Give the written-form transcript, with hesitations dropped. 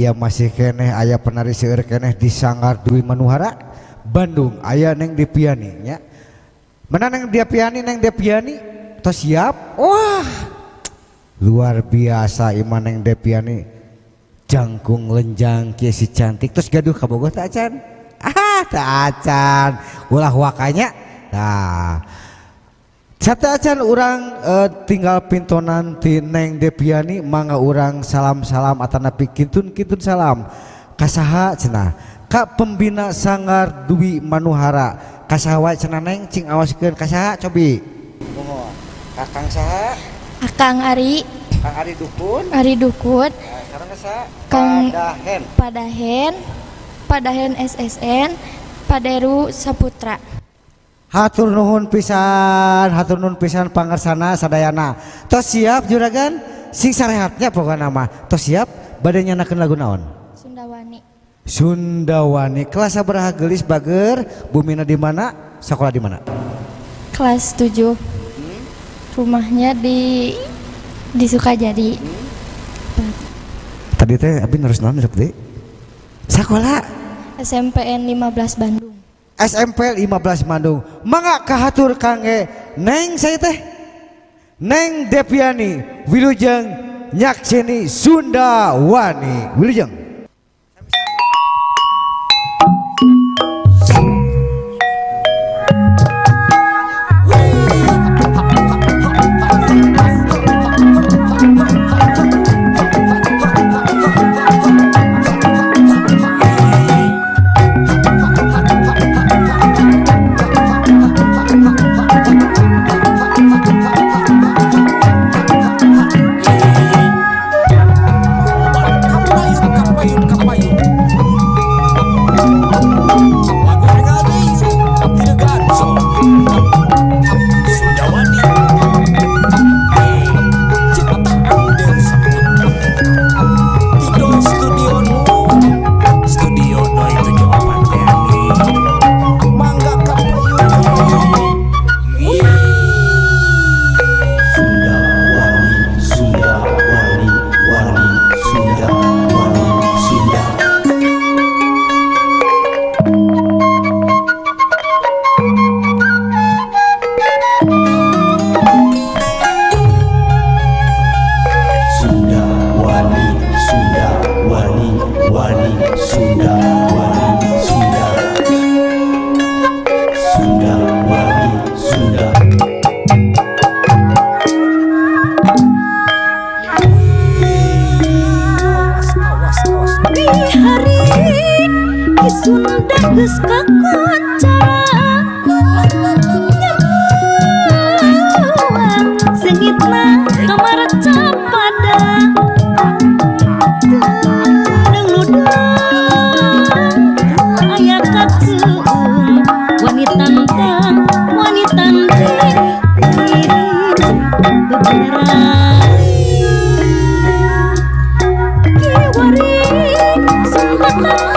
Ya masih keneh aya penari seueur keneh di Sanggar Dwi Manuhara Bandung aya Neng Depiani nya. Mana Neng Depiani, Neng Depiani tos siap? Wah, luar biasa iman Neng Depiani jangkung lenjang kieu si cantik terus gaduh kabogoh teu acan? Ah, teu acan. Ulah wakanya. Nah, satu acan urang tinggal pintonan ti Neng Depiani mangga urang salam-salam atanapi kintun-kintun salam kasaha cenah ka pembina Sanggar Dwi Manuhara kasaha wae cenah Neng cing awaskeun kasaha cobi mohon Kakang saha? Akang Ari. Kang Ari Dukun. Ari Dukun. Sareng saha? Kang Padahen. Padahen. Padahen SSN Paderu Saputra. Hatur nuhun pisan pangersana sadayana. Tos siap juragan sing sarehatnya pokokna mah. Tos siap bade nyanakeun lagu naon? Sundawani. Sundawani. Kelas sabaraha geulis bager? Bumina di mana? Sekolah di mana? Kelas 7. Rumahnya di Sukajadi. Tadi teh abi nerus naon seperti? Sekolah SMPN 15 Bandung. SMP 15 Bandung. Mangga kahatur kangge Neng saya teh Neng Depiani wilujeng nyakseni Sundawani. Wilujeng. Kiwari,